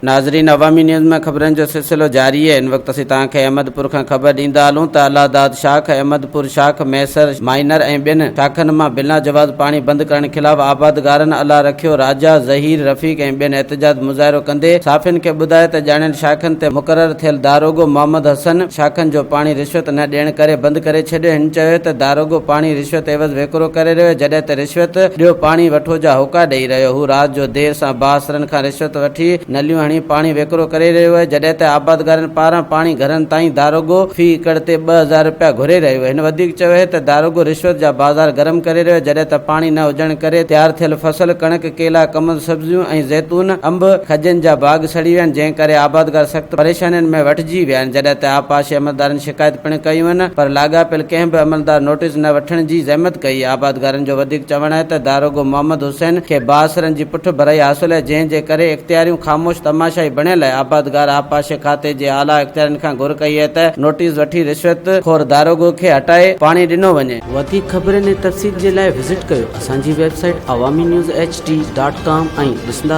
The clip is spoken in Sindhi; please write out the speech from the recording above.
ناظرين عوامي نيوز ۾ خبرن جو سلسلو جاري آهي هن وقت اسين توهان کي احمد پور کان خبر ڏيندا هلون ته الله داد شاخ، احمد پور شاخ، ميسر مائنر ۽ ٻين شاخن مان بنا جواز پاڻي بند ڪرڻ خلاف آبادگارن الله رکيو، راجا، ظهير، رفيق ۽ ٻين احتجاج مظاهرو ڪندي صحافين کي ٻڌايو ته ڄاڻايل شاخن تي مقرر ٿيل داروغو محمد حسن شاخن جو پاڻي رشوت نه ڏيڻ ڪري بند ڪري ڇڏيو هن چيو ته داروغو پاڻي رشوت عيوض وڪرو ڪري رهيو آهي جڏهن ته رشوت ڏيو پاڻي وٺو جا هوڪا ڏئي رهيو هو رات جو دير سان بااثرن کان رشوت وٺي نليون هڻي پاڻي وڪرو ڪري رهيو آهي جڏهن ته آبادگارن پاران پاڻي گهرن تائين داروغو في ايڪڙ تي 2000 رپيا گهري رهيو آهي هن وڌيڪ چيو آهي ته داروغو رشوت جا بازار گرم ڪري رهيو آهي جڏهن ته پاڻي نه هجڻ ڪري تيار ٿيل فصل ڪڻڪ ڪيلا ڪمند سبزيون ۽ زيتون انب کجين جا باغ سڙي ويا آهن جنهن ڪري آبادگار سخت پريشانين ۾ وٺجي ويا آهن جڏهن ته آبپاشي عملدارن شڪايت پڻ ڪيون آهن پر لاڳاپيل ڪنهن به عملدار نوٽيس نه وٺڻ جي زحمت ڪئي. آبادگارن جو وڌيڪ چوڻ آهي ته داروغو محمد حسين کي بااثرن جي پٺ ڀرائي حاصل آهي جنهن جي ڪري اختياريون خاموش تماشائي بڻيل آهي. آبادگار آبپاشي کاتي جي اعليٰ اختيارين کان گهر ڪئي آهي ته نوٽيس وٺي رشوت خور داروغو کي هٽائي پاڻي ڏنو وڃي. وڌيڪ خبرن ۽ تفصيل جي لاء وزٽ ڪيو اسان جي website Awami news H D dot com ۽ ڏسندا.